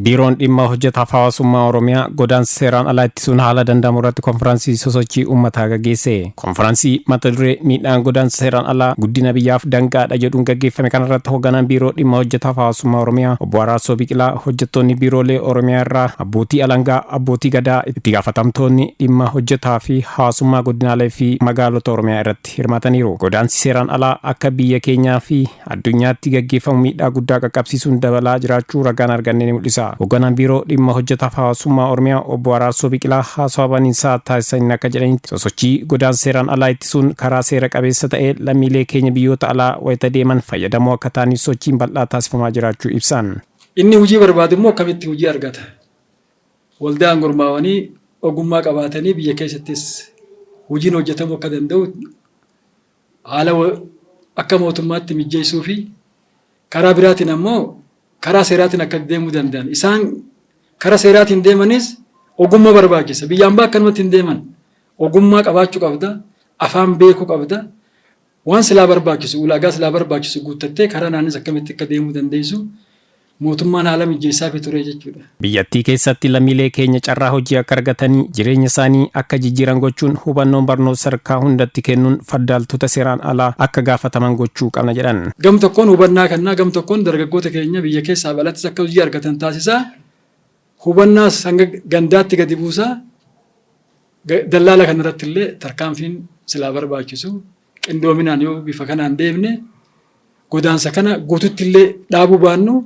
Biiroon dhimma hojjetaaf hawaasummaa Oromiyaa godaansa seeraan alaa ittisuun haala danda'amu irratti konfiraansii sosochii uummataa gaggeesse. Konfiraansii mata duree miidhaan godaansa seeraan alaa guddina biyyaaf danqaadha jedhuun gaggeeffame kanarratti hoogganaan biiroo dhimma hojjetaaf hawaasummaa Oromiyaa obbo Araarsoo Biqilaa hojjettoonni biiroolee Oromiyaa irraa abbootii alangaa, abbootii gadaa, itti gaafatamtoonni dhimma hojjetaa fi hawaasummaa godinaalee fi magaalota Oromiyaa irratti hirmaataniiru. Godaansi seeraan alaa akka biyya keenyaa fi addunyaatti gaggeeffamu miidhaa guddaa qaqqabsiisuun dabalaa jiraachuu ragaan arganne ni mul'isa. Hoogganaan biiroo dhimma hojjetaaf hawaasummaa Oromiyaa obbo Araarsoo Biqilaa haasawaa baniinsaa taasisaniin akka jedhanitti sosochii godaansa seeraan alaa ittisuun karaa seera qabeessa ta'ee lammiilee keenya biyyoota alaa wayita deeman fayyadamoo akka ta'aniif sochiin bal'aa taasifamaa jiraachuu ibsan. Inni hojii barbaadu immoo akkamitti hojii argata? Waldaan gurmaa'anii ogummaa qabaatanii biyya keessattis hojiin hojjetamuu akka danda'u haala akka mootummaatti mijjeessuu fi karaa biraatiin ammoo karaa seeraatiin akka deemuu danda'an. Isaan karaa seeraatiin deemanis ogummaa barbaachisa. Biyya ambaa akkanumatti hin deeman. Ogummaa qabaachuu qabda. Afaan beekuu qabda. Waan silaa barbaachisu, ulaagaa silaa barbaachisu guuttattee karaa naannis akkamitti akka deemuu dandeessu mootummaan haala mijjeessaafii ture jechuudha. Biyyattii keessatti lammiilee keenya carraa hojii akka argatanii jireenya isaanii akka jijjiiran gochuun hubannoon barnoota sadarkaa hundatti kennuun faddaaltota seeraan alaa akka gaafataman gochuu qabna jedhan. Gam tokkoon hubannaa kennaa, gam tokkoon dargaggoota keenya biyya keessaa fi alattis akka hojii argatan taasisaa, hubannaas hanga gandaatti gadi buusaa, dallaala kanarratti illee tarkaanfiin silaa barbaachisu qindoominaan yoo bifa kanaan deemne godaansa kana guututti illee dhaabuu baannu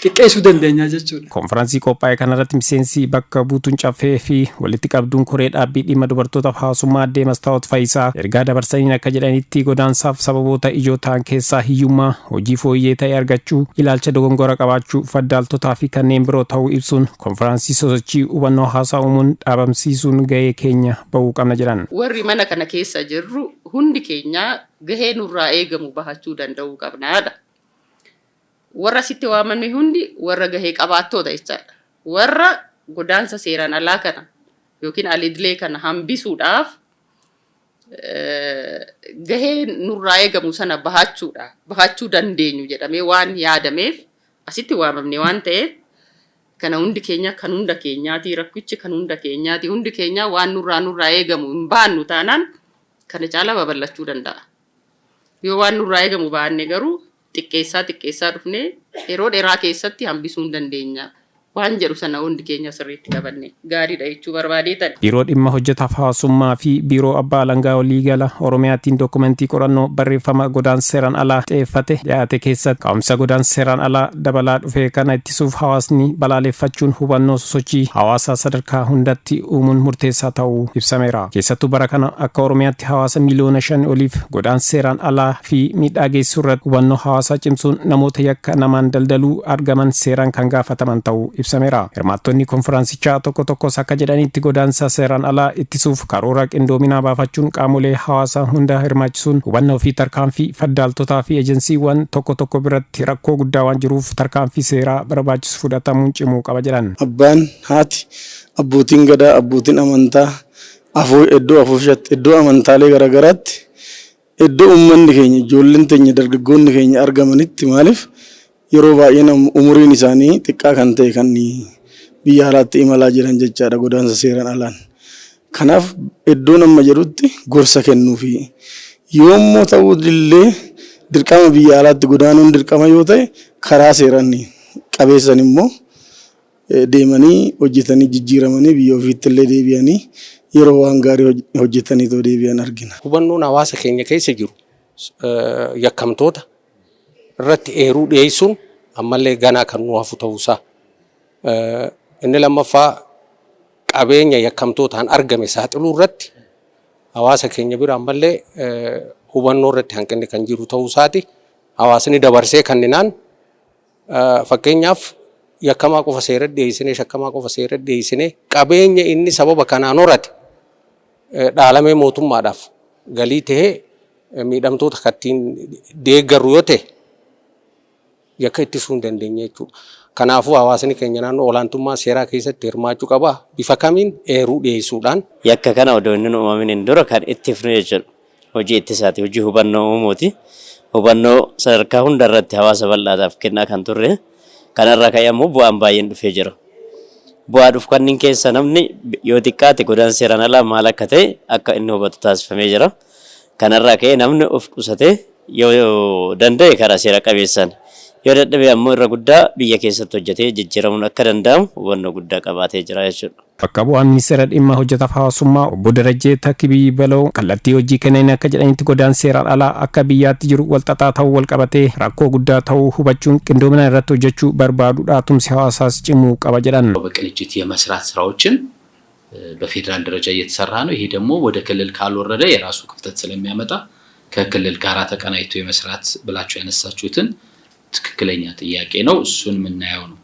xiqqeessuu dandeenya jechuudha. Konfiraansii qophaa'e kanarratti miseensi bakka buutuun caffee fi walitti qabduun koree dhaabbii dhimma dubartootaaf hawaasummaa addee Mastaawot Fayisaa ergaa dabarsaniin akka jedhanitti godaansaaf sababoota ijoo ta'an keessaa hiyyummaa, hojii fooyyee ta'e argachuu, ilaalcha dogongora qabaachuu, faddaaltotaa fi kanneen biroo ta'uu ibsuun konfiraansii sosochii hubannoo hawaasaa uumuun dhaabamsiisuun gahee keenya bahuu qabna jedhan. Warri mana kana keessa jirru hundi keenya gahee nurraa eegamu bahachuu danda'uu qabnaadha. Warra asitti waamame hundi warra gahee qabaattoota jechaadha. Warra godaansa seeraan alaa kana yookiin alidilee kana hambisuudhaaf gahee nurraa eegamu sana bahachuudha. Bahachuu dandeenyu jedhamee waan yaadameef asitti waamamne waan ta'eef kana hundi keenya kan hunda keenyaati, rakkichi kan hunda keenyaati, hundi keenya waan nurraa eegamu hin baannu taanaan kana caalaa babal'achuu danda'a. Yoo waan nurraa eegamu baanne garuu xiqqeessaa xiqqeessaa dhufnee yeroo dheeraa keessatti hambisuu hin dandeenya. Waan jedhu sana hundi keenya sirriitti qabanne gaariidha jechuu barbaadeetan. Biiroo dhimma hojjetaaf hawaasummaa fi Biiroo Abbaa Alangaa Waliigala Oromiyaatiin dookumentii qorannoo barreeffama godaansa seeraan alaa xiyyeeffate dhiyaate keessatti ka'umsa godaansa seeraan alaa dabalaa dhufe kana ittisuuf hawaasni balaaleffachuun hubannoo sosochii hawaasaa sadarkaa hundatti uumuun murteessaa ta'uu ibsameera. Keessattuu bara kana akka Oromiyaatti hawaasa miliyoona 5 oliif godaansa seeraan alaa fi miidhaa geessisu irratti hubannoo hawaasaa cimsuun namoota yakka namaan daldaluu argaman seeraan kan gaafataman ta'uu ibsameera. Hirmaattonni konfiraansichaa tokko tokkos akka jedhanitti godaansa seeraan alaa ittisuuf karoora qindoominaa baafachuun qaamolee hawaasaa hunda hirmaachisuun hubannoo fi tarkaanfii faddaaltotaa fi ejensiiwwan tokko tokko biratti rakkoo guddaa waan jiruuf tarkaanfii seeraa barbaachisu fudhatamuun cimuu qaba jedhan. Abbaan, haati, abbootiin gadaa, abbootiin amantaa afoo iddoo afooshaatti, iddoo amantaalee garaagaraatti Iddoo uummanni keenya, ijoolleen teenya, dargaggoonni keenya argamanitti maaliif yeroo baay'ee umuriin isaanii xiqqaa kan ta'e kan biyya alaatti imalaa jiran jechaadha godaansa seeraan alaan. Kanaaf iddoon amma jedhutti gorsa kennuufi yoommoo ta'uu illee dirqama biyya alaatti godaanuun dirqama yoo ta'e karaa seeraan qabeessan immoo deemanii hojjetanii jijjiiramanii biyya ofiitti illee deebi'anii yeroo waan gaarii hojjetanii too deebi'an argina. Hubannoon hawaasa keenya keessa jiru yakkamtoota irratti eeruu dhiyeessuun ammallee ganaa kan nu hafu ta'uusaa. Inni lammaffaa qabeenya yakkamtootaan argame saaxiluu irratti hawaasa keenya bira ammallee hubannoo irratti hanqinni kan jiru ta'uusaati. Hawaasni dabarsee kanninaan Fakkeenyaaf yakkamaa qofa seera dhiyeessinee shakkamaa qofa seera dhiyeessinee qabeenya inni sababa kanaan horate dhaalamee mootummaadhaaf galii tahee miidhamtoota kan ittiin deeggarru yoo ta'e yakka ittisuu hin dandeenye jechuudha. Kanaafuu hawaasni keenya naannoo olaantummaa seeraa keessatti hirmaachuu qaba. Bifa kamiin eeruu dhiyeessuudhaan. Yakka kana odoo inni hin uumaminiin dura kan ittifnu jechuudha. Hojii ittisaati. Hojii hubannoo uumuuti. Hubannoo sadarkaa hunda irratti hawaasa bal'aadhaaf kennaa kan turre. Kanarraa ka'ee ammoo bu'aan baay'een dhufee jira. Bu'aa dhufu kanneen keessa namni yoo xiqqaate godaansa seeraan alaa maal akka ta'e akka inni hubatu taasifamee jira. Kanarraa ka'ee namni of qusatee yoo danda'e karaa seera qabeessaan yoo dadhabe ammoo irra guddaa biyya keessatti hojjetee jijjiiramuun akka danda'amu hubannoo guddaa qabaatee jira jechuudha. Bakka bu'aan ministeera dhimma hojjetaaf hawaasummaa obbo Darajjee Takibii Baloo kallattii hojii kenneen akka jedhanitti godaansi seeraan alaa akka biyyaatti jiru walxaxaa ta'uu walqabatee rakkoo guddaa ta'uu hubachuun qindoomina irratti hojjechuu barbaadudha tumsi hawaasaas cimuu qaba jedhan. በቅንጅት የመስራት ስራዎችን በፌዴራል ደረጃ እየተሰራ ነው። ይሄ ደግሞ ወደ ክልል ካልወረደ የራሱ ክፍተት ስለሚያመጣ ከክልል ጋር ተቀናጅቶ የመስራት ብላችሁ ያነሳችሁትን ትክክለኛ ጥያቄ ነው። እሱን የምናየው ነው።